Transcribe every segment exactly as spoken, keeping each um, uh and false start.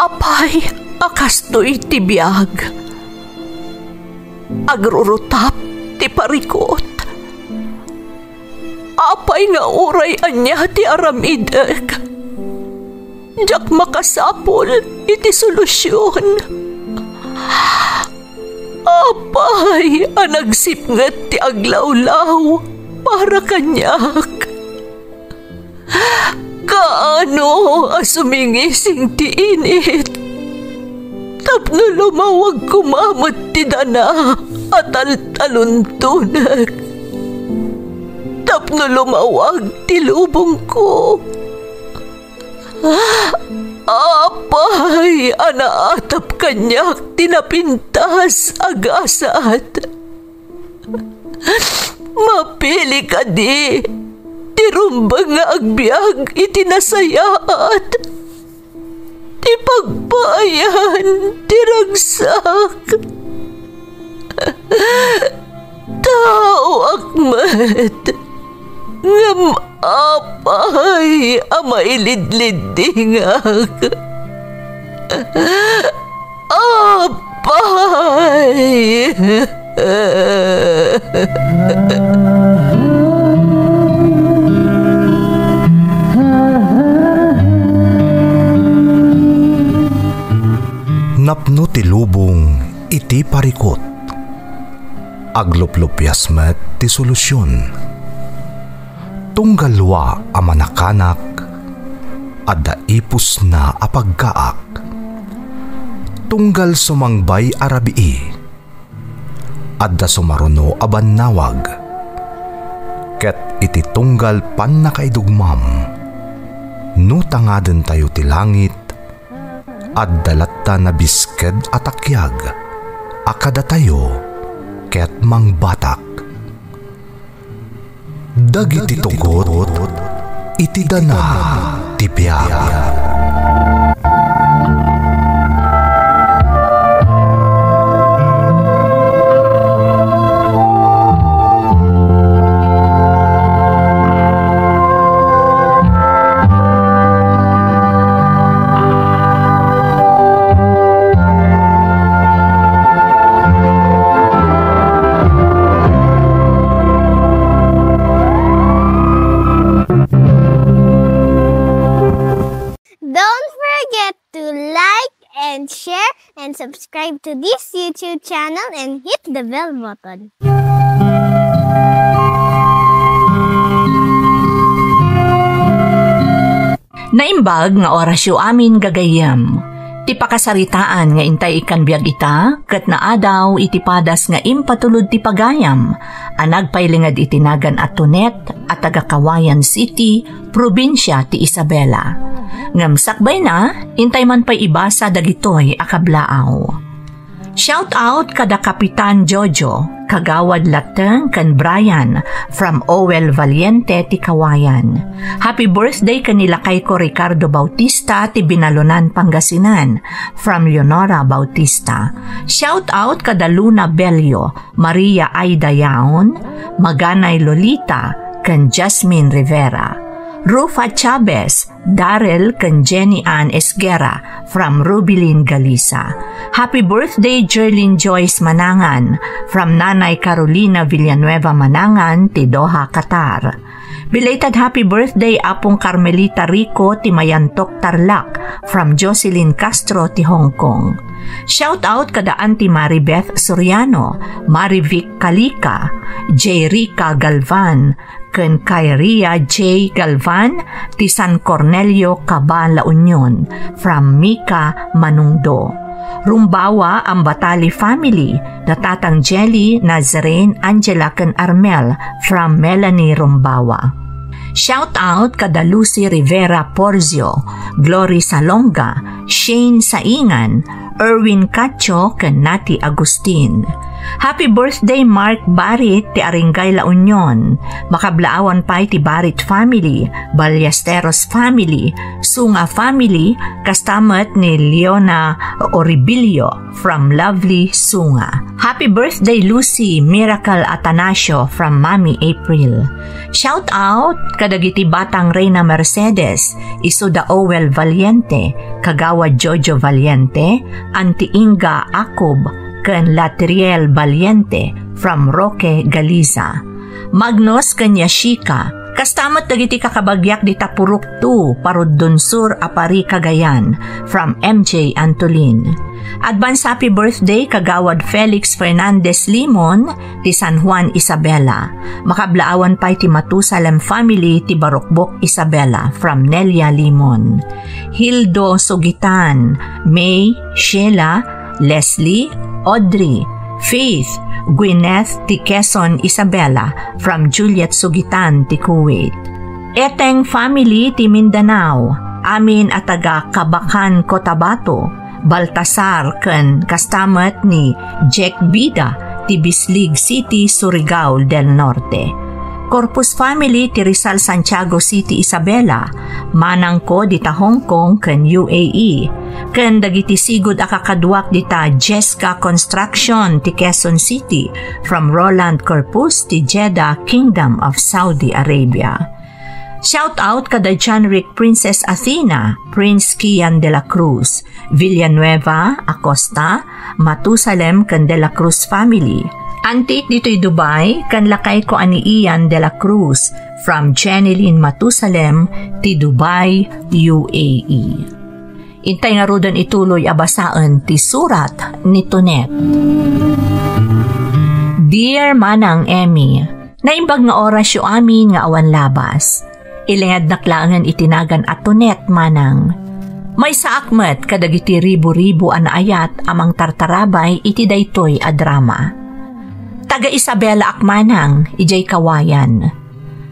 Apay a kastoy ti biag? Agrurutap ti parikut. Apay nga uray ania ti aramidek, diak makasapul iti solusion. Apay a nagsipnget ti aglawlaw para kaniak? Kaano a sumingising ti init tapno lumawag koma met ti dana a taltaluntonek, tapno lumawag ti lubongko? Apay a naatap kaniak ti napintas a gasat? Mapili kadi ti rumbeng nga agbiag iti nasayaat, ti pagpaayan ti ragsak? Taoak met, ngem apay a mailidliddingak? Apay! Napno ti lubong iti parikut. Agluplupias met ti solusion. Tunggal wa a manakanak, adda ipusna a paggaak. Tunggal sumangbay a rabii, adda sumaruno a bannawag. Ket iti tunggal pannakaidugmam, no tangadentayo ti langit, adda latta nabisked a takiag a kadatayo ket mangbatak. Dagiti tugot iti dana ti biag. Don't forget to like and share and subscribe to this YouTube channel and hit the bell button. Naimbag nga orasyo amin, gagayyem. Ti pakasaritaan nga intay ikkan biag ita, ket naadaw iti padas nga impatulod ti pagayam a nagpailinged iti nagan a Tonet a taga Cauayan City, probinsia ti Isabela. Ngem sakbayna, intay man pay ibasa dagitoy a kablaaw. Shout out kada Kapitan Jojo, Kagawad Lateng ken Brian from Owel Valiente ti Cauayan. Happy birthday ken ni lakayko Ricardo Bautista ti Binalonan, Pangasinan from Leonora Bautista. Shout out kada Luna Bello, Maria Aida Yaon, Maganay Lolita, ken Jasmine Rivera. Rufa Chavez, Daryl ken Jenny Ann Esguerra from Rubilin, Galisa. Happy birthday, Jerlyn Joyce Manangan from Nanay Carolina Villanueva Manangan ti Doha, Qatar. Belated happy birthday, Apong Carmelita Rico ti Mayantok, Tarlac from Jocelyn Castro ti Hong Kong. Shout out kada Auntie Maribeth Soriano, Marivic Calica, J Rica Galvan, ken Kyria J Galvan ti San Cornelio, Caba, La Union, from Mika Manungdo. Rumbawa Ambatali family, na Tatang Jelly, Nazarene, Angela, ken Armel, from Melanie Rumbawa. Shout out kada Lucy Rivera Porzio, Glory Salonga, Shane Saingan, Erwin Cacho, ken Nati Agustin. Happy birthday, Mark Barit ti Aringay La Union. Makablaawan pay ti Barit family, Ballesteros family, Sunga family, kasta met ni Leona Oribilio from lovely Sunga. Happy birthday, Lucy Miracle Atanasio from Mami April. Shout out kadagiti batang Reyna Mercedes, isu da Owel Valiente, kagawad Jojo Valiente, Auntie Inga Akob, ken Latriel Valiente from Roque, Galiza. Magnus ken Yashika, kasta met dagiti kakabagiak dita Purok two, Paruddon Sur, Aparri, Cagayan, from M J Antolin. Advance happy birthday, Kagawad Felix Fernandez Limon, ti San Juan, Isabela. Makablaawan pay ti Matusalem family ti Barukbok, Isabela, from Nelia Limon. Hildo Sugitan, May, Sheila, Leslie, Audrey, Faith, Gwyneth ti Quezon, Isabela, from Juliet Sugitan ti Kuwait. Eteng family ti Mindanao, amin a taga Cabacan, Cotabato, Baltasar ken kasta met ni Jack Bida ti Bislig City, Surigao del Norte. Corpus family ti Rizal, Santiago City, Isabela, manangko dita Hong Kong ken U A E, ken dagiti sigud a kakaduak dita Jesca Construction ti Quezon City, from Roland Corpus ti Jeddah, Kingdom of Saudi Arabia. Shout out kada John Rick, Princess Athena, Prince Kian de la Cruz, Villanueva, Acosta, Matusalem ken de la Cruz family. Antik ditoy Dubai, ken lakayko a ni Ian de la Cruz, from Jenny Lynn Matusalem, ti Dubai, U A E. Intay ngaruden ituloy a basaen ti surat ni Tonet. Dear Manang Emmy, naimbag nga orasyo amin nga awan labas. Ilengednak laengen iti nagan a Tonet, Manang. Maysaak met kadagiti ribu-ribu a naayat a mangtartarabay iti daytoy a drama. Taga Isabela ak, Manang, idiay Kawayan.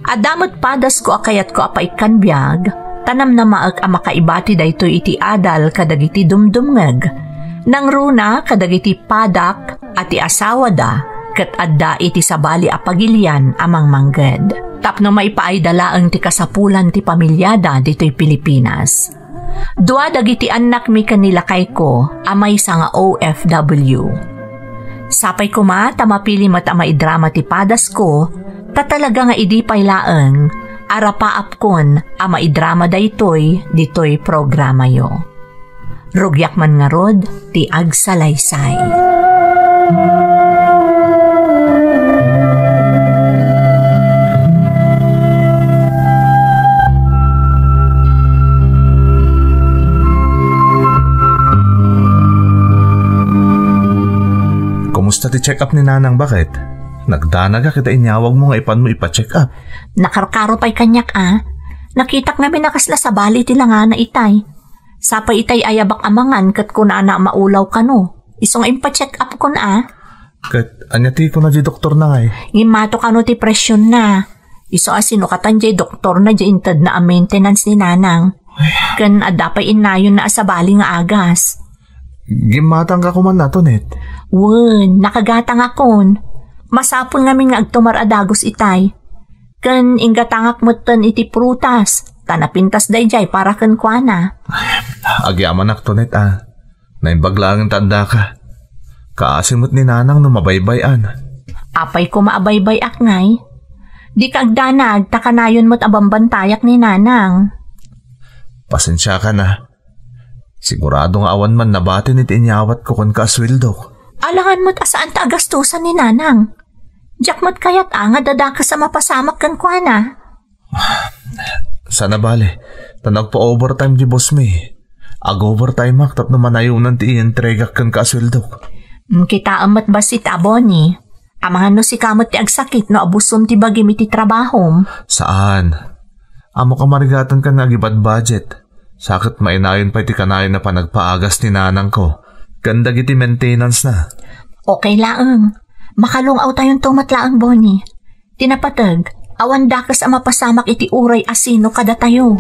Adda met padasko a kayatko a paikkan biag, ta namnamaek a makaibati daytoy iti adal kadagiti dumdumngeg. Nangruna kadagiti padak a ti asawada ket adda iti sabali a pagilian a mangmangged. Tapno maipaayda laeng ti kasapulan ti pamiliada ditoy Pilipinas. Dua dagiti annakmi ken ni lakayko a maysa nga O F W. Sapay koma ta mapili met a maidrama ti padasko, ta talaga nga idi pay laeng, arapaapkon a maidrama daytoy ditoy programayo. Rugiak man ngarud ti agsalaysay. Kumusta ti check-up ni Nanang, baket? Nagdanagak ita inyawagmo nga ipanmo ipa-check-up. Nakarkaro pay kaniak, a. Nakitak ngamin a kasla sabali ti langana itay. Sapay itay ayabak a mangan ket kunana a maulaw kano. Isu nga impa-check-up kon, a. Ket ania ti kuna diay doktorna ngay? Ngimmato kano ti presionna. Isu a sinukatan diay doktorna diay intedna a maintenance ni Nanang. Ken adda pay innayonna a sabali nga agas. Gimmatangka koman, Tonet? Wen, nakagatangakon. Masapul ngamin nga agtumar a dagus itay. Ken inggatangak metten iti prutas, ta napintas daydiay para kenkuana. Agyamanak, Tonet, a. Naimbag laengen ta addaka. Kaasi met ni Nanang no mabaybay-an. Apay koma a baybay-ak ngay? Dika agdanag, ta kanayon met a bambantayak ni Nanang. Pasensiakan, a. Sigurado nga awan man nabatin iti inyawatko kenka a sueldok. Alangan met a saanta a gastusan ni Nanang. Diak met kayat a nga adda dakes a mapasamak kenkuana. Saan a bale, ta nagpa-overtime ti bossmi. Ag-overtimeak tapno manayonan ti ientregak kenka a sueldok. Mm, kitaem met bassit a, Bonnie. Amangan no sika met ti agsakit no abusom ti bagim iti trabahom. Saan. Ammok a marigatanka nga agibadbudget. Sa ket mainayon pay ti kanayon a panagpaagas ni Nanangko ken dagiti maintenance-na. Okay laeng. Makalung-awtayonto met laeng, Bonnie. Ti napateg, awan dakes a mapasamak iti uray a sino kadatayo.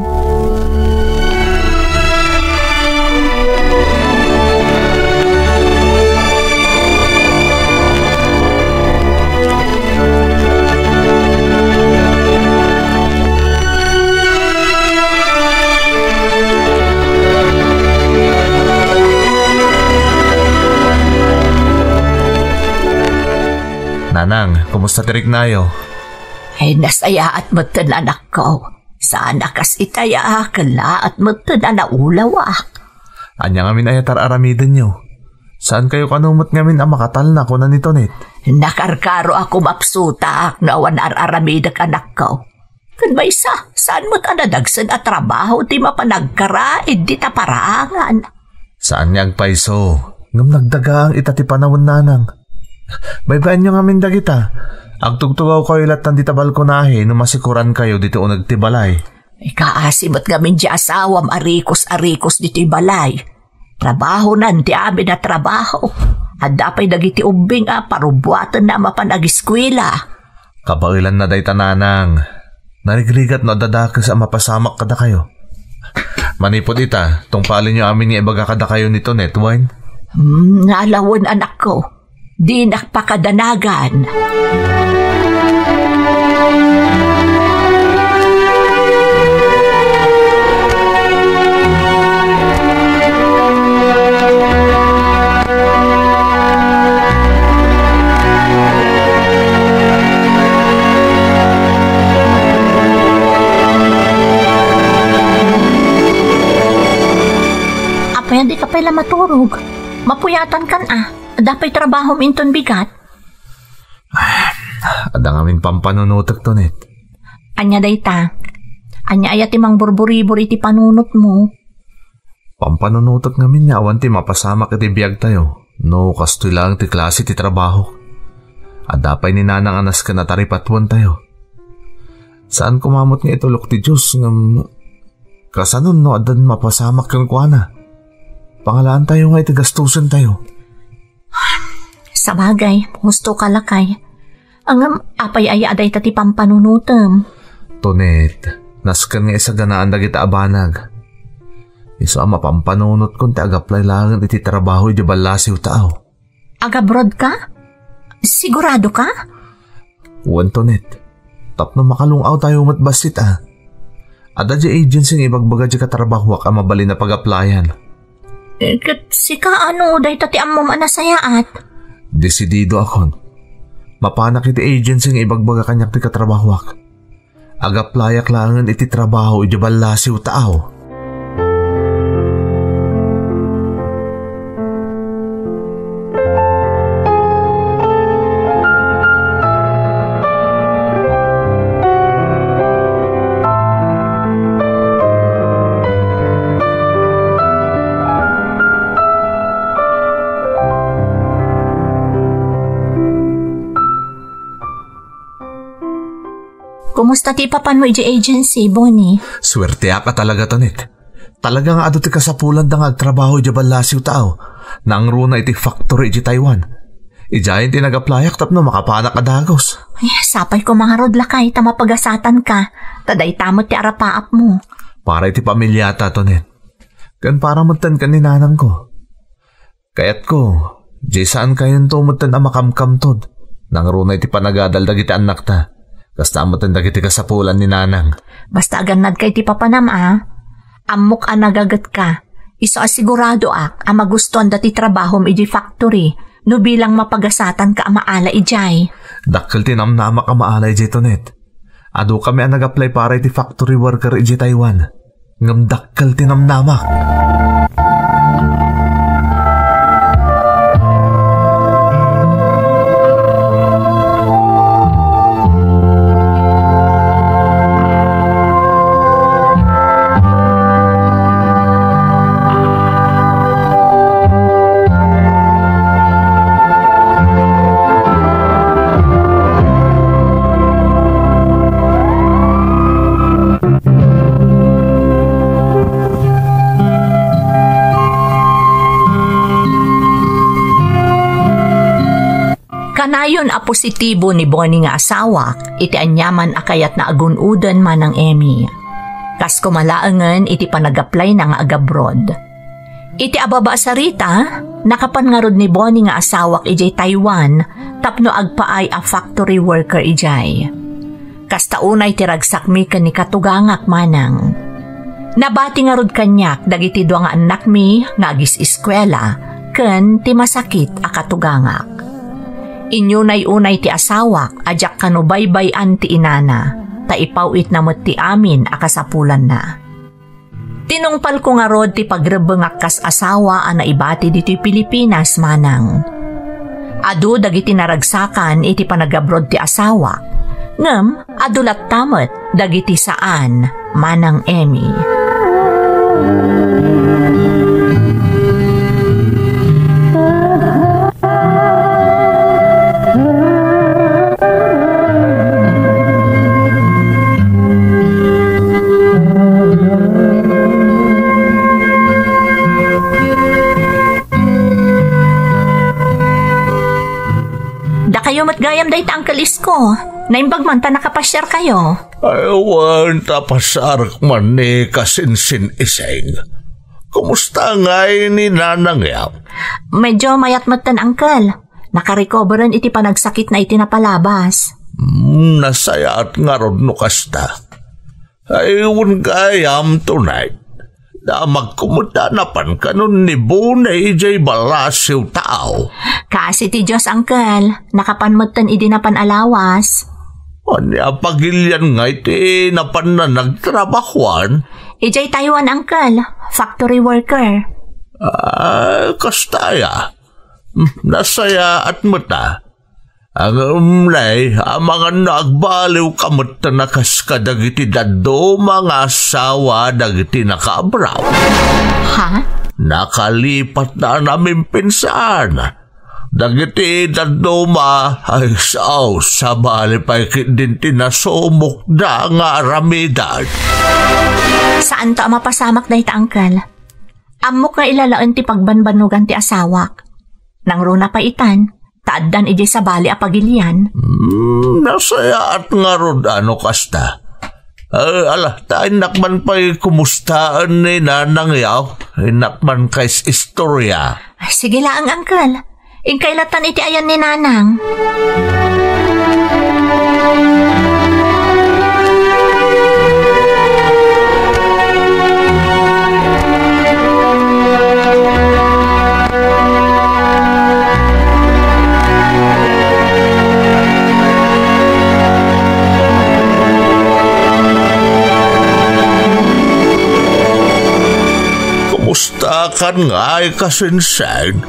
Ang, kumusta ti riknayo? Ay, nasayaat metten, anakko. Saan a kas itay a kellaat metten a naulawak. Ania ngamin aya ti ar-aramidenyo? Saan kayo kano met ngamin a makatalna, kuna ni Tonet. Nakarkaro a kumapsutak no awan ar-aramidek, anakko. Ken maysa, saan met a nadagsen a trabaho ti mapan agkaraid dita paraangan. Saan nga agpayso, ngem nagdagaang ita ti panawen, nanang. Baybay-anyo ngamin dagita. Agtugtugawkayo lattan dita balkonahe no masikurankayo ditoy uneg ti balay. Ikaasi met ngamin ti asawam a rikos a rikos ditoy balay. Trabahonan ti amin a trabaho. Adda pay dagiti ubbing a parubbuatenna a mapan agiskuela. Kabaelanna dayta, nanang. Narigrigat no adda dakes a mapasamak kadakayo. Manipud ita, tungpalenyo amin nga ibaga kadakayo ni Tonet, wen? Hmm, nalawen, anakko. Dinak pakadanagan. Apay, di ka pay la maturog? Mapuyatankan a. Adda pay trabahom inton bigat? Adda ngamin pampanunotek, Tonet. Ania dayta? Ania aya ti mangburburibor iti panunotmo? Pampanunotek ngamin nga awan ti mapasamak iti biagtayo no kastoy laeng ti klase ti trabaho. Adda pay ni nanang a nasken a taripatuentayo. Saan koma met nga itulok ti Dios ngem kasano no addan mapasamak kenkuana? Pangalaantayo nga iti gastosentayo. Sabagay, husto ka, lakay. Ngem apay aya a dayta ti pampanunotem? Tonet, nasken nga isaganaan dagiti a banag. Isu a mapampanunotkon ti agaplay laeng iti trabaho idiay ballasiw ta aw. Agabroad ka? Sigurado ka? Wen, Tonet. Tapno makalung-awtayo met bassit a. Adda diay agency nga ibagbaga diay katrabahoak a mabalin a pagaplayan. Eh, ket sika, ano dayta ti ammom a nasayaat? Desididoakon. Mapanak iti agency nga ibagbaga kaniak ti katrabahoak. Agaplayak laengen iti trabaho idiay ballasiw ta aw. Kumusta ti ipapanmo idiay agency, Bonnie? Suerteak a talaga, Tonet. Talaga nga adu ti kasapulanda nga agtrabaho idiay ballasiw ta aw. Nangruna iti factory idiay Taiwan. Idiayen ti nagaplayak tapno makapanak a dagus. Ay, sapay koma ngarud, lakay, ta mapagasatanka. Ta dayta met ti arapaapmo. Para iti pamiliata, Tonet. Ken para metten ken ni nanangko. Kayatko, diay saankayonto metten a makamkamtod. Nangruna iti panagadal dagiti annakta. Kasta metten dagiti kasapulan ni nanang. Basta agannadka iti papanam a, ammok a nagagetka. Isu a siguradoak a magustuanda ti trabahom idiay factory no bilang mapagasatanka a maala idiay. Dakkel ti namnamak a maala idiay, Tonet. Adukami a nag-apply para iti factory worker idiay Taiwan. Ngem dakkel ti namnamak. Kanayon a positibo ni Bonnie nga asawak iti aniaman a kayatna a gun-oden manang Emmy. Kas koma laengen iti panag-applyna nga agabroad. Iti ababa a sarita, nakapan ngarud ni Bonnie nga asawak idiay Taiwan tapno agpaay a factory worker idiay. Kasta unay ti ragsakmi ken ni katugangak manang. Nabati ngarud kaniak dagiti dua nga annakmi nga agis-eskuela ken ti masakit a katugangak. Inyunay unay ti asawak a diak kano baybay-an ti inana, ta ipaw-itna met ti amin a kasapulanna. Tinungpalko ngarud ti pagrebbengak kas asawa a naibati ditoy Pilipinas, manang. Adu dagiti naragsakan iti panagabroad ti asawak, ngem adu latta met dagiti saan, Manang Emmy. Dakayo met gayam dayta, Uncle Isko. Naimbag man ta nakapasiarkayo. Ay, wen, ta pasiarek man ni Kasinsin Iseng. Kumusta ngay ni Nanang ya? Medyo mayat metten, Uncle. Nakarecoveran iti panagsakitna iti napalabas. Hmm, nasayaat ngarud no kasta. Ay, wen gayam tonight. Damagko met a napan kanon ni Bone idiay Balasiw tao. Kaasi ti Dios, Uncle. Nakapan metten idi napan a lawas. Ania pagilian ngay ti napanna nagtrabahuan? Idiay Taiwan, Uncle. Factory worker. Ah, kasta ya. Hmm, nasayaat met a. Ngem nay, amangan no agbaliwka metten a kas kadagiti dadduma nga asawa dagiti nakaabroad. Ha? Nakalipatna a namimpinsan. Dagiti dadduma, ay sao, sabali pay ketdin ti nasumokda nga aramidan. Saanto a mapasamak dayta, Uncle. Ammok nga ilalaen ti pagbanbannogan ti asawak. Nangruna pay itan, ta addan idiay sabali a pagilian. Hmm, nasayaat ngarud a no kasta. Eh, ala, ta innak man pay kumustaen ni Nanang Yaw. Innak man kais istorya. Ay, sige laeng, Uncle. Inkay latan iti ayan ni Nanang. Kumustakan ngay, Kasinsin?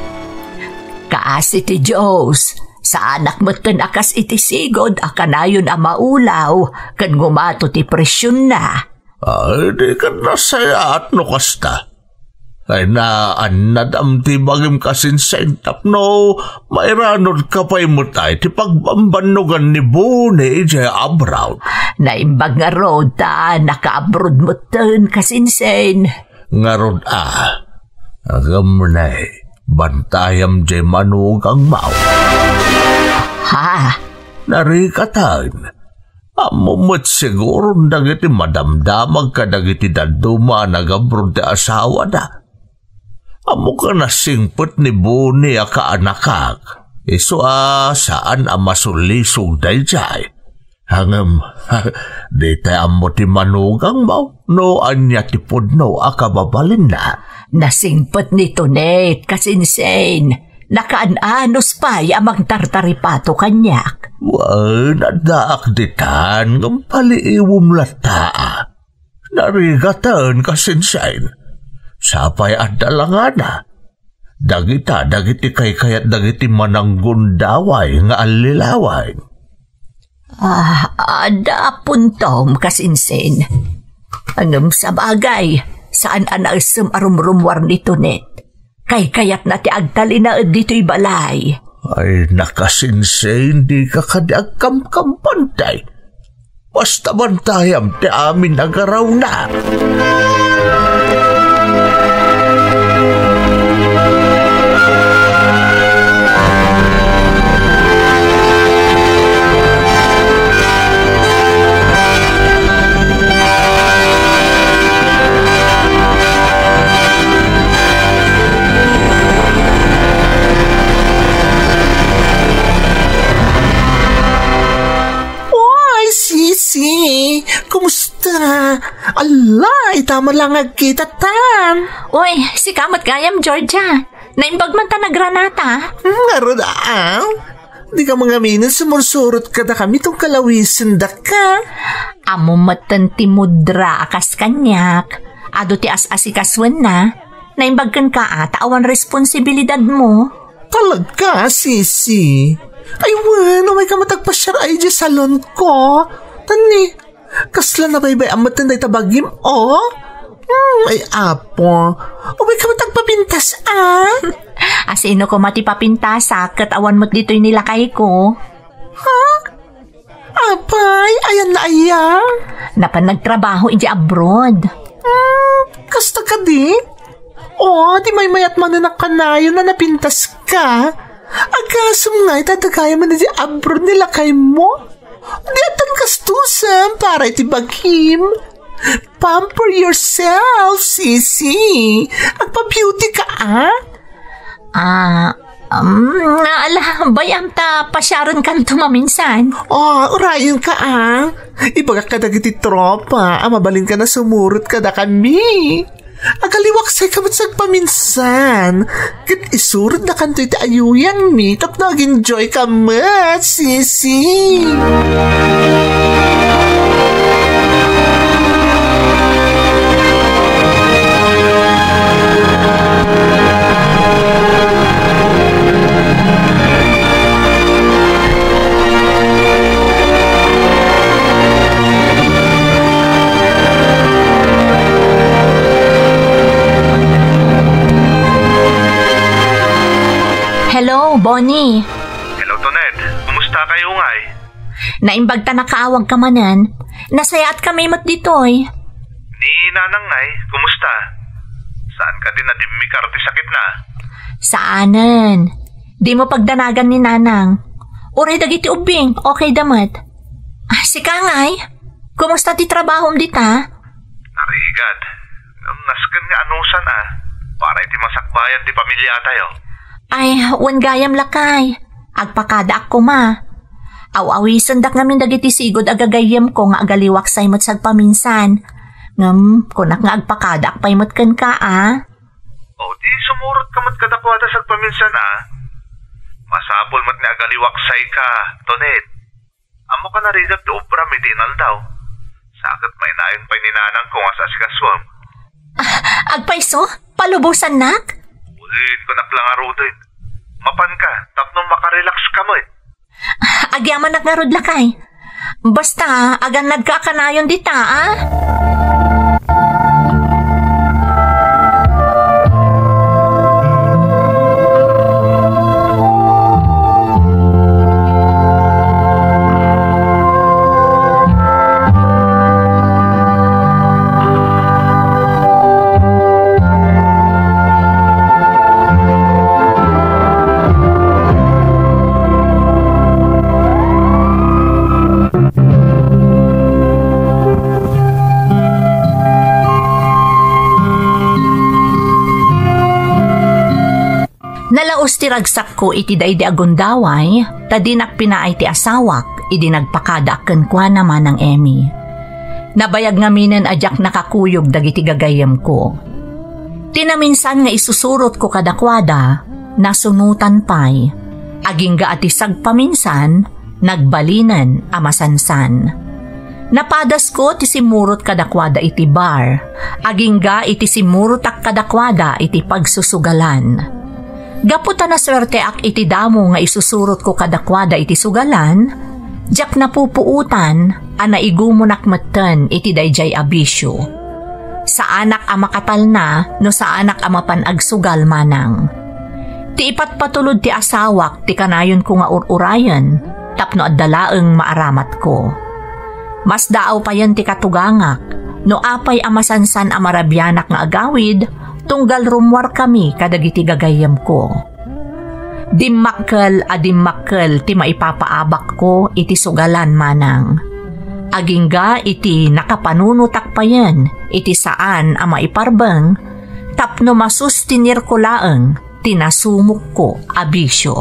Kaasi ti Dios, saanak metten a kas iti sigud a kanayon a maulaw ken ngumato ti presionna. Ay, di ket nasayaat no kasta. Ay, naannadam ti bagim, Kasinsin, tapno mairanudka pay met ay ti pagbambannogan ni Bone idiay abroad. Naimbag ngarud ta nakaabroad metten, Kasinsin. Ngarud a, ngem nay, bantayam diay manugangmo. Ha? Narikatan. Ammom met siguron dagiti madamdamag kadagiti dadduma a nagabroad ti asawada. Ammok a nasingpet ni Bone a kaanakak. Isu a saan a masulisog daydiay. Ngem, ditay ammo ti manugangmo no ania ti pudno a kababalinna. Nasingpet ni Tonet, Kasinsin. Nakaan-anos pay a mangtartaripato kaniak. Wen, addaak ditan, ngem paliiwem latta. Narigaten, Kasinsin. Sapay adda langana. Dagita dagiti kaykayat dagiti mananggundaway nga allilawen. Ah, adda a puntom, Kasinsin. Ngem sabagay, saan a naessem a rumrummuar ni Tonet. Kaykayatna ti agtalinaed ditoy balay. Ay, Kasinsin, dika kadi agkamkampan, tay. Basta bantayam ti amin a garawna. Oy, Sisi! Kumusta? Ala, ita met la nga agkitatan. Uy, sika met gayam, Georgia. Naimbag man ta nagranata. Hmm, ngarud, ah? Dika mangaminen sumursurot kadakami tunggal awisendaka. Ammom metten ti mudra a kas kaniak. Adu ti as-asikasuenna. Naimbag kenka a ta awan responsibilidadmo. Talaga, Sisi? Ay, wen, umayka met agpasiar idiay salonko. Tani, kasla nabaybay-am metten dayta bagim, o? Hmm, ay, Apo. Umayka met agpapintas, a? Asino koma ti papintasak ket awan met ditoy ni lakayko? Ha? Apay, ayanna aya? Napan nagtrabaho idiay abroad. Hmm, kasta kadi? O, di maymayat manen a kanayon a napintaska. Agasem ngay ta dagayem idiay abroad ni lakaymo? Di addan gastusen para iti bagim. Pamper yourself, Sisi. Agpa-beauty ka, a? Ah, um, ala, bay-am ta pasiarenkanto maminsan. O, urayenka, a. Ibagak kadagiti tropa a mabalinka a sumurot kadakami. Agaliwaksayka met sagpaminsan. Ket isurotdakanto iti ayuyangmi tapno ag-enjoyka met, Sisi. Hello, Bonnie. Hello, Tonet. Kumusta kayo ngay? Naimbag ta nakaawagka manen. Nasayaat kami met ditoy. Ni Nanang ngay, kumusta? Saan ka din nadimmikar ti sakit na? Saanen. Dimo pagdanagan ni Nanang. Uray dagiti ubbing, okay da met. Ah, sika ngay? Kumusta ti trabahom dita? Narigat. Nasken nga anusan a, para iti masakbayan ti pamiliatayo. Ay, wen gayam lakay. Agpakadaak koma. Aw-awisendak ngamin dagiti sigud a gagayyemko nga agaliwaksay met sagpaminsan. Ngem, kunak nga agpakadaak pay met kenka, a? O, di sumurot ka met kadakuada sagpaminsan, a? Masapul met nga agaliwaksay ka, Tonet. Ammok a narigat ti obram iti inaldaw. Sa ket mainayon pay ni Nanangko nga as-asikasuem. Ah, agpayso? Palubosannak? Wen, kunak la ngaruden. Mapanka, tapno makarelax ka met. Ah, agyamanak ngarud lakay. Basta, agannadka a kanayon dita, a? Nalaus ti ragsakko iti daydi a gundaway, ta dinak pinaay ti asawak idi nagpakadaak kenkuana, Manang Emmy. Nabayag ngaminen a diak nakakuyog dagiti gagayyemko. Ti naminsan nga isusurotko kadakuada, nasunotan pay. Agingga a ti sagpaminsan, nagbalinen a masansan. Napadasko ti simmurot kadakuada iti bar, agingga iti simmurotak kadakuada iti pagsusugalan. Gapu ta nasuerteak iti damo nga isusurotko kadakuada iti sugalan, diak napupuotan a naigumonak metten iti daydiay a bisio. Saanak a makatalna no saanak a mapan agsugal, Manang. Ti ipatpatulod ti asawak ti kanayonko nga ur-urayen tapno adda laeng maaramatko. Masdaaw payen ti katugangak no apay a masansan a marabianak nga agawid tunggal rummuarkami kadagiti gagayyemko. Dimmakkel a dimmakkel ti maipapaabakko iti sugalan, Manang. Agingga iti nakapanunotak payen iti saan a maiparbeng tapno masustinirko laeng ti nasumokko a bisio.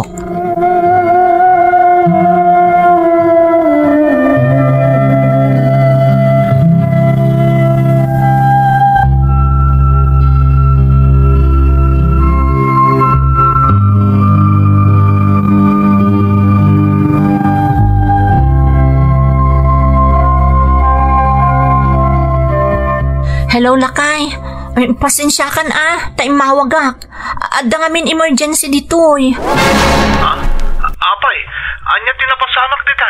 Hello, lakay. Ay, pasensiakan a, ta immawagak. Adda ngamin emergency ditoy. Ha? Apay, ania ti napasamak dita?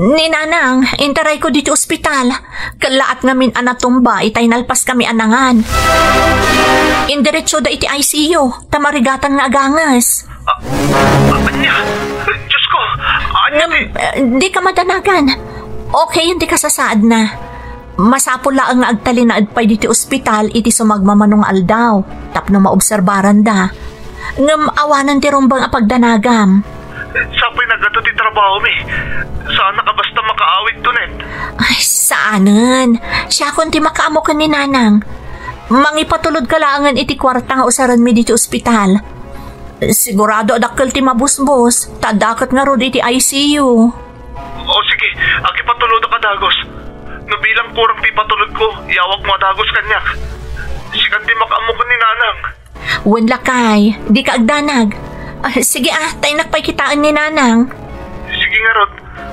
Ni Nanang, intarayko ditoy ospital. Kallaat ngamin a natumba itay nalpaskami a nangan. Indiretsoda iti I C U, ta marigatan nga aganges. Ah, ah, ania? Diyos ko, ania ti? Ngem, eh, dika madanagan. Okay ti kasasaadna. Masapul laeng nga agtalinaed pay ditoy ospital iti sumagmamano nga aldaw tapno maobserbaranda. Ngem awanen ti rumbeng a pagdanagam. Sapay naggato ti trabahomi. Saanak a basta makaawidto, Net. Ay, saanen. Siakon ti makaammo ken ni Nanang. Mangipatulodka laengen iti kuarta nga usarenmi ditoy ospital. Sigurado a dakkel ti mabusbos, ta adda ket ngarud iti I C U. O sige, agipatulodka dagus. No bilang kurang ti ipatulodko, iyawagmo a dagus kaniak. Sikan ti makaammo ken ni Nanang. Wen, lakay, dika agdanag. Ah, sige a, ta innak pay kitaen ni Nanang. Sige ngarud,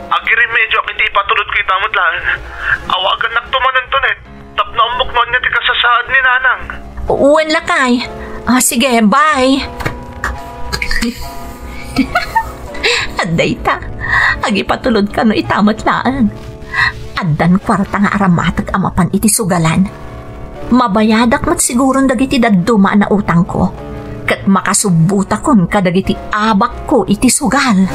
agiremedioak iti ipatulodko ita met laeng. Awagannakto manen, Net, tapno ammok no ania ti kasasaad ni Nanang. Wen, lakay. Ah, sige, bye. Adda ita, agipatulod kano ita met laeng. Addan kuarta nga aramatek a mapan iti sugalan. Mabayadak met siguron dagiti dadduma a nautangko, ket makasubbotakon kadagiti abakko iti sugal.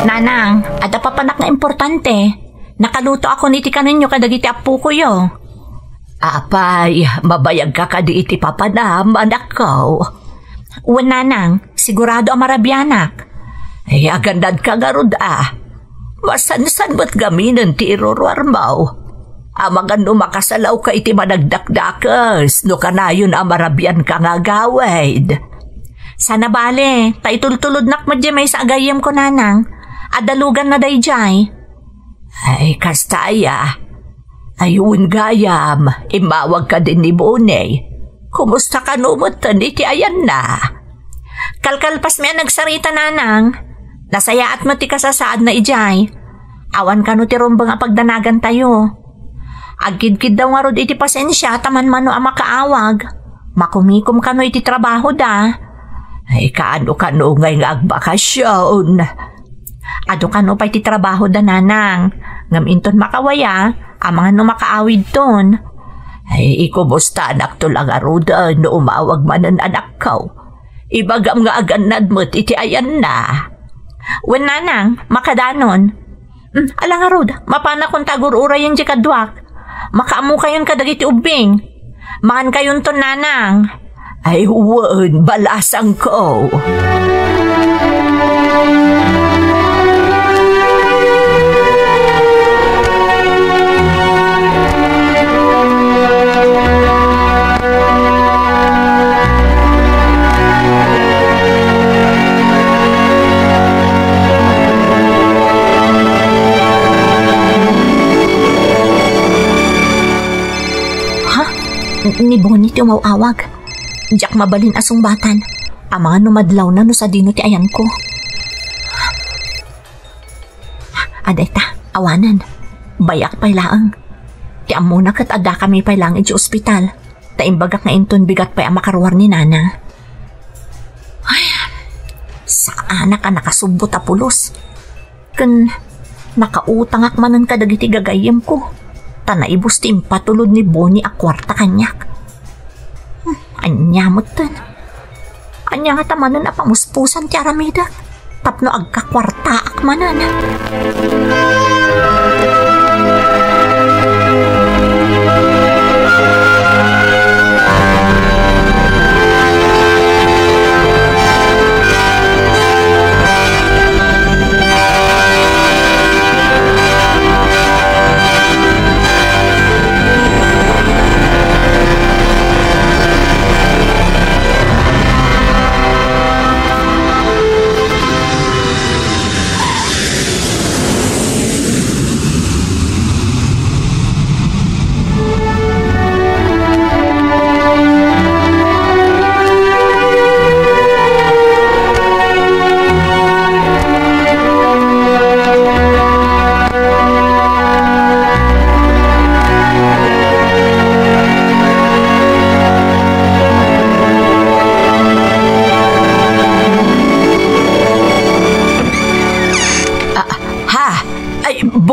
Nanang, adda papanak nga importante. Nakalutoakon iti kanenyo kadagiti appokoyo. Apay, mabayagka kadi iti papanam, anakko? Wen, Nanang, sigurado a marabianak. Ay, agannadka ngarud a. Masansan met gaminen ti iruruarmo. Amangan no makasalawka iti managdakdakes no kanayon a marabianka nga agawid. Sana bale, ta itultulodnak met diay maysa a gayyemko, Nanang. Adda luganna daydiay. Ay, kasta aya. Ay, wen gayam, immawag kadin ni Bonnie. Kumusta kano metten iti ayanna? Kalkalpasmi a nagsarita, Nanang. Nasayaat met ti kasasaadna idiay. Awan kano ti rumbeng a pagdanagantayo. Agkidkiddaw ngarud iti pasensia ta manmano a makaawag. Makumikom kano iti trabahoda. Ay, kaano-kano ngay nga agbakasion. Adu kano pay ti trabahoda, Nanang, ngem inton makawaya, amangan no makaawidton. Ay, ikumustanakto la ngaruden no umawag manen, anakko. Ibagam nga agannad met iti ayanna. Wen, Nanang, makadanon. Hmm, ala ngarud, mapanakon ta agur-urayen diay kaduak. Makaammokayon kadagiti ubbing. Mangankayonton, Nanang. Ay, wen, balasangko. Ha? Ni Bonnie ti umaw-awag. Diak mabalin a sungbatan. Amangan no madlawna no sadino ti ayanko. Adayta, awanen. Bayak pay laeng. Ti ammona ket addakami pay laeng idiay ospital. Ta imbagak nga inton bigat pay a makaruar ni Nanang. Ay, saanak a nakasubbot a pulos. Ken nakautangak manen kadagiti gagayyemko. Ta naibus ti impatulod ni Bonnie a kuarta kaniak. Hmm, ania metten? Ania ngata manen a pamuspusan ti aramidek tapno agkakuartaak manen?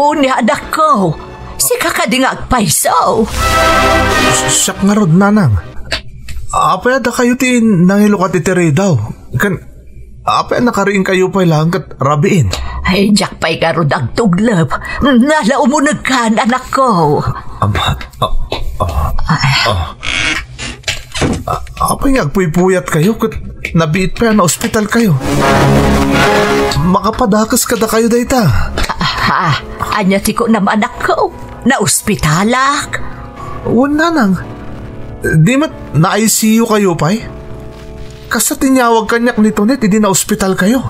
Unya, anakko, sika kadi nga agpayso? Siak ngarud, nanang. Apay a dakayo ti nangilukat iti ridaw? Ken, apay a nakariingkayo pay laeng ket rabiin? Ay, diak pay ngarud agtuglep. Nala umunegkan, anakko. Ama, ah, ah, ah. Ah, apay nga agpuypuyatkayo ket nabiit pay a naospitalkayo? Makapadakes kadakayo dayta. Ah, ania ti kunam, anakko? Naospitalak? Wen, nanang. Di met na-I C U kayo pay? Kasta ti inyawag kaniak ni Tonet idi naospitalkayo.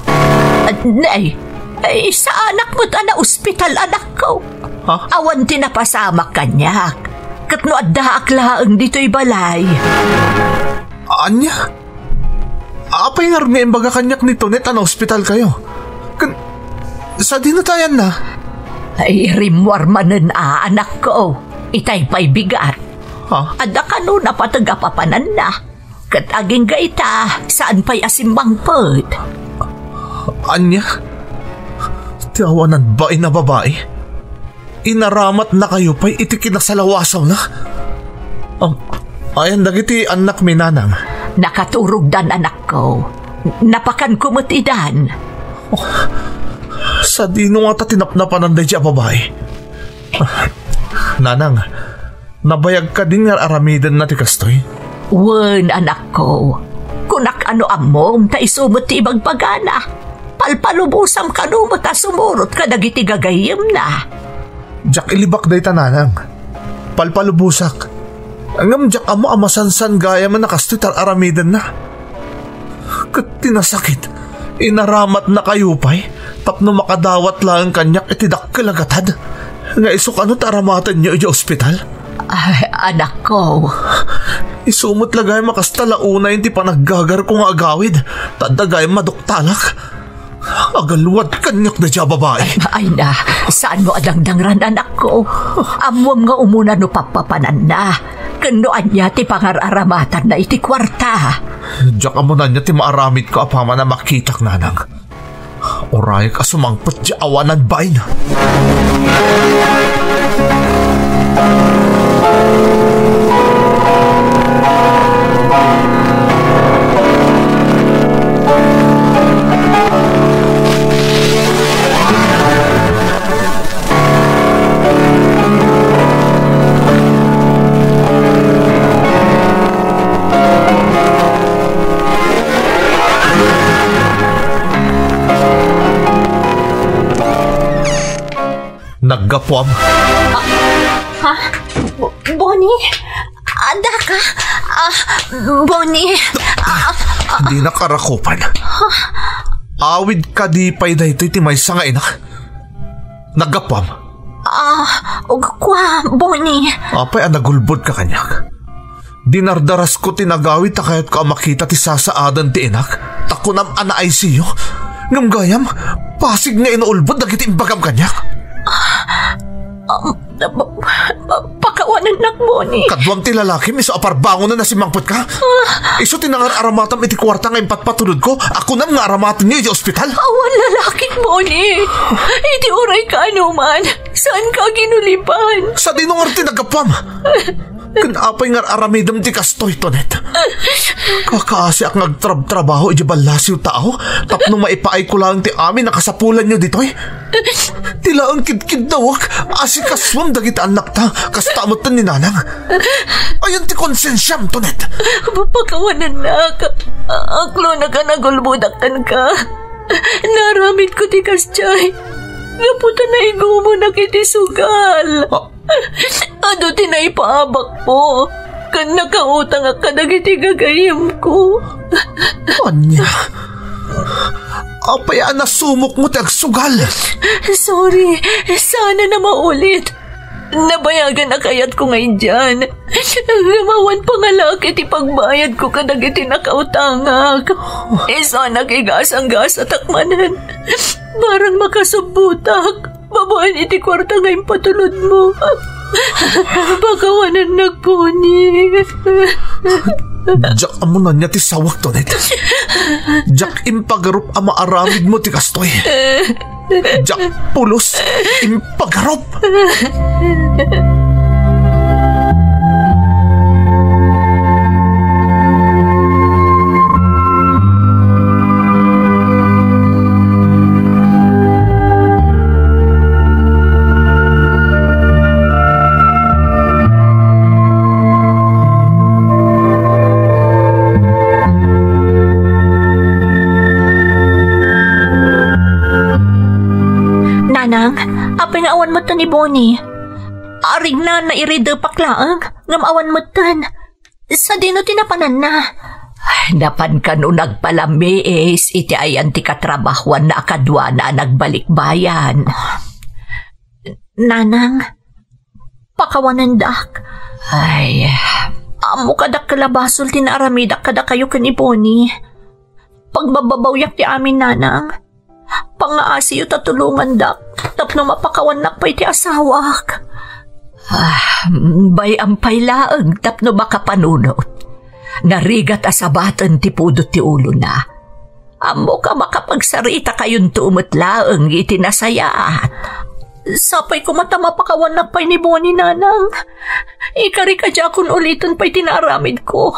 Ah, nay, ay, saanak met a naospital, anakko. Ha? Awan ti napasamak kaniak. Ket no addaak laeng ditoy balay. Ania? Apay ngarud nga imbaga kaniak ni Tonet a naospitalkayo? Ken, sadino ti ayanna? Ay, rimmuar manen a, anakko. Itay pay bigat. Ha? Adda kano napateg a papananna. Ket agingga ita, saan pay a simmangpet. Ania? Ti awanan bain a babai? Inaramatnakayo pay iti kinasalawasawna? Am, ayan dagiti annakmi, nanang? Nakaturogdan, anakko. Napakanko met idan. Oh, sadino ngata ti napnapanan daydi a babai? Ah, nanang, nabayag kadi nga ar-aramidenna ti kastoy? Wen, anakko. Kunak a no ammom ta isu met ti ibagbagana. Palpalubosam kano met a sumurot kadagiti gagayyemna. Diak ilibak dayta, nanang. Palpalubosak. Ngem diak ammo a masansan gayam a kastoy ti ar-aramidenna. Ket ti nasakit, inaramatnakayo pay tapno makadawat laeng kaniak iti dakkel a gatad nga isu kano ti aramatenyo idiay ospital. Ay, anakko. Isu met la gayam a kasta la unay ti panaggagarko nga agawid, ta adda gayam maduktalak. Agalwad kaniak daydi a babai. Ay na, saanmo a dangdangran, anakko. Ammuam nga umuna no pappapananna. Ken no ania ti pangar-aramatanna iti kuarta. Diak ammo no ania ti maaramidko apaman a makitak, nanang. Urayek a sumangpet diay awanan bain. Naggapuam. Ah, ha? Bo-, Bonnie? Adda ka? Ah, Bonnie? Ah, ah. Dinak arakupan. Awid kadi pay daytoy ti maysa nga ina? Naggapuam. Ah, ug kua, Bonnie. Apay a nagulbodka kaniak? Dinardarasko ti nagawid ta kayatko a makita ti sasaadan ti inak, ta kunam a na-I C U. Ngem gayam, pasig nga inuulbod dagiti imbagam kaniak. Ah, pa-, pa-, pakawanennak, Bonnie. Kaduam ti lalakim isu a parbangonen a simmangpetka. Ah. Isu ti nangar-aramatam iti kuarta nga impatpatulodko a kunam nga aramatenyo iti ospital. Awan lalakik, Bonnie. Iti uray kaanoman, saanka a ginulipan. Sadino ngarud ti naggapuam? Ken apay nga ar-aramidem ti kastoy, Tonet? Kakaasiak nga agtrabtrabaho idiay ballasiw tao tapno maipaayko laeng ti amin a kasapulanyo ditoy. Ti laeng kidkiddawek, asikasuem dagiti annakta, kasta met ni nanang. Ayan ti konsensiam, Tonet. Pakawanennak. Aklonak a nagulbodak kenka. Naaramidko ti kasdiay gapu ta naigumonak iti sugal. Ah, Adu ti naipaabakko, ken nakautangak kadagiti gagayyemko. Ania? Apay a nasumokmo ti agsugal? Sorry, saanen a maulit. Nabayagan a kayatko nga idian. Ngem awan pangalaak iti pagbayadko kadagiti nakautangak. Isanak igasanggasatak manen. Barang makasubbotak. Babaen iti kuarta nga impatulodmo. Pakawanennak, Bonnie. Diak ammonan ania ti sawak, Tonet. Diak impagarup a maaramidmo ti kastoy. Diak pulos impagarup. Nanang, apay nga awan metten ni Bonnie? Arigna, nairidepak laeng, ngem awan metten. Sadino ti napananna? Ay, napan kano nagpalamiis iti ayan ti katrabahuanna a kaduana a nagbalikbayan. Nanang, pakawanendak. Ay. Ammok a dakkel a basol ti naaramidak kadakayo ken ni Bonnie. Pagbababawyak ti amin, Nanang. Pangngaasiyo ta tulongandak tapno mapakawannak pay ti asawak. Ah, bay-am pay laeng tapno makapanunot. Narigat a sabaten ti pudot ti ulona. Ammok a makapagsaritakayon met laeng iti nasayaat. Sapay koma ta mapakawannak pay ni Bonnie, Nanang. Ikarik a diakon uliten pay ti naaramidko.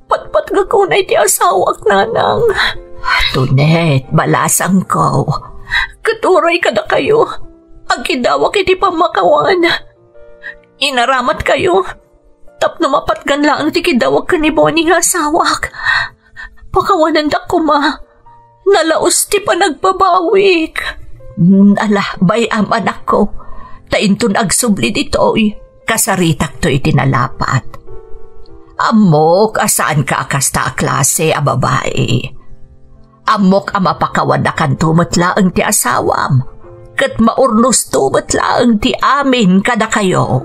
Patpatgek unay ti asawak, Nanang. Tonet, balasangko. Ket uray kadakayo, agkidawak iti pammakawan. Inaramatkayo tapno mapatgan laeng ti kidawak ken ni Bonnie nga asawak. Pakawanendak koma. Nalaus ti panagbabawik. Mm, ala, bay-am, anakko. Ta inton agsubli ditoy, kasaritakto iti nalapat. Ammok a saanka a kasta a klase a babai. Ammok a mapakawannakanto met laeng ti asawam, ket maurnosto met laeng ti amin kadakayo.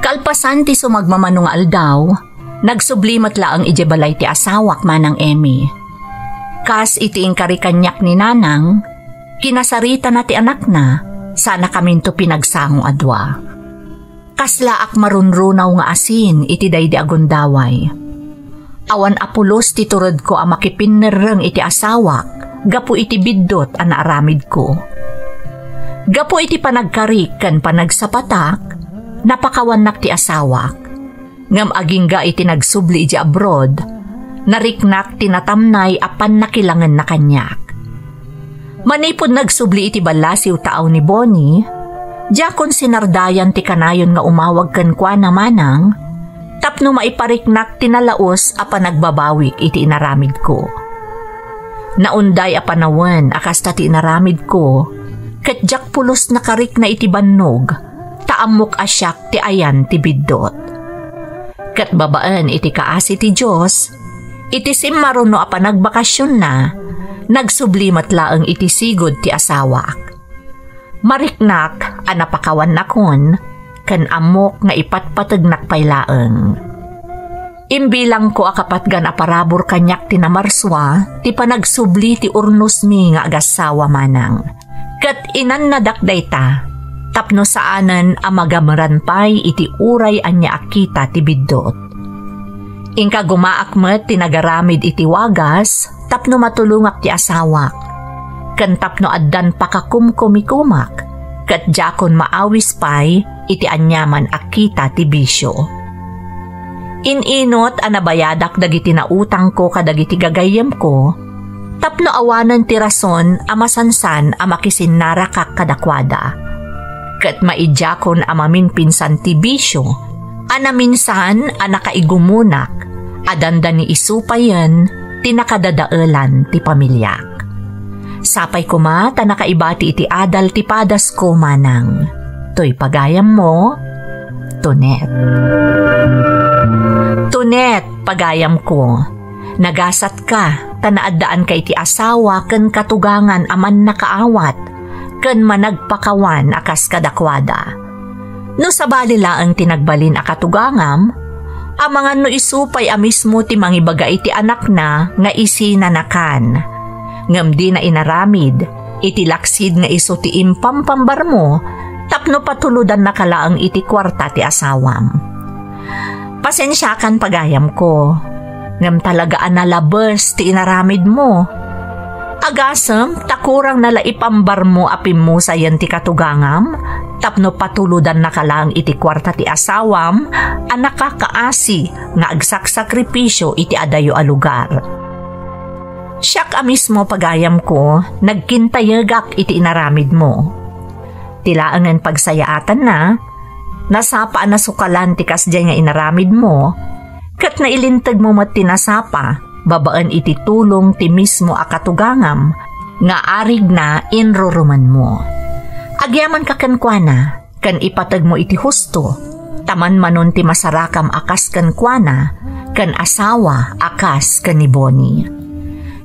Kalpasan ti sumagmamano nga aldaw, nagsubli met laeng idiay balay ti asawak, Manang Emmy. Kas iti inkari kaniak ni Nanang, kinasaritana ti anakna, sanakaminto pinagsango a dua. Kaslaak marunrunaw nga asin iti daydi a gundaway. Awan a pulos ti turedko a makipinnerreng iti asawak gapu iti biddut a naaramidko. Gapu iti panagkarik ken panagsapatak, napakawannak ti asawak. Ngem agingga iti nagsubli idiay abroad, nariknak ti natamnay a pannakilangenna kaniak. Manipud nagsubli iti ballasiw taaw ni Bonnie, diakon sinardayan ti kanayon nga umawag kenkuana, Manang, tapno maipariknak ti nalaus a panagbabawik iti inaramidko. Naunday a panawen a kasta ti inaramidko, ket diak pulos nakarikna iti bannog, ta ammok a siak ti ayan ti biddut. Ket babaen iti kaasi ti Dios, iti simmaruno a panagbakasionna, nagsubli met laeng iti sigud ti asawak. Mariknak a napakawannakon, ken ammok nga ipatpategnak pay laeng. Imbilangko a kapatgan a parabur kaniak ti namarsua ti panagsubli ti urnosmi nga agassawa, Manang. Ket inannadak dayta tapno saanen a magameran pay iti uray ania a kita ti biddut. Inkagumaak met ti nagaramid iti wagas tapno matulongak ti asawak, ken tapno addan pakakumkumikomak, ket diakon maawis pay iti aniaman a kita ti bisio. In-inut a nabayadak dagiti nautangko kadagiti gagayyemko, tapno awanen ti rason a masansan a makisinnarakak kadakuada. Ket maidiakon a maminpinsan ti bisio a naminsan a nakaigumunak a dandani isu payen ti nakadadaelan ti pamiliak. Sapay koma ta nakaibati iti adal ti padasko manang. Toy pagayammo, Tonet. Tonet, pagayamko, nagasatka ta naaddaanka iti asawa ken katugangan a mannakaawat ken managpakawan a kas kadakuada. No sabali laeng ti nagbalin a katugangam, amangan no isu pay a mismo ti mangibaga iti anakna nga isina nakan. Ngem dina inaramid iti laksid nga isu ti impampambarmo tapno patulodannaka laeng iti kuarta ti asawam. Pasensiakan, pagayamko, ngem talaga a nalabes ti inaramidmo. Agasem ta kurangna la ipambarmo a pimmusayen ti katugangam tapno patulodannaka laeng iti kuarta ti asawam a nakakaasi nga agsaksakripisio iti adayo a lugar. Siak a mismo, pagayamko, nagkintayegak iti inaramidmo. Ti laengen pagsayaatanna, nasapa a nasukalan ti kasdiay nga inaramidmo, ket nailintegmo met ti nasapa babaen iti tulong ti mismo a katugangam nga arigna inrurumenmo. Agyamanka kenkuana ken ipategmo iti husto, ta manmanon ti masarakam a kas kenkuana ken asawa a kas ken ni Bonnie.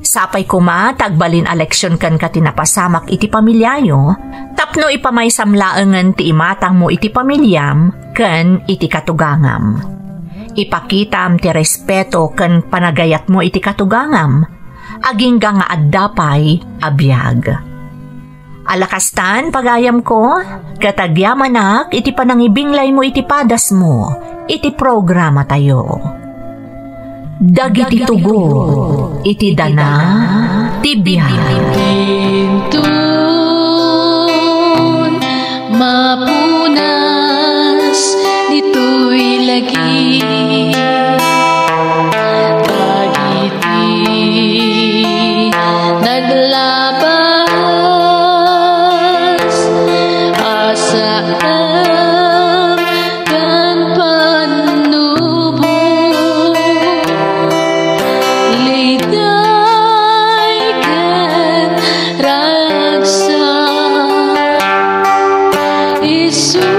Sapay koma ta agbalin a leksion kenka ti napasamak iti pamiliayo, tapno ipamaysam laengen ti imatangmo iti pamiliam ken iti katugangam. Ipakitam ti respeto ken panagayatmo iti katugangam, agingga nga adda pay a biag. Ala kastan, pagayamko, ket agyamanak iti panangibinglaymo iti padasmo iti programatayo. Dagiti tugot iti dana ti biag. Inton mapunas ditoy lagi, dagiti naglabas a saan ken pannubo, liday ken ragsak, isudat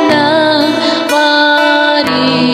na mari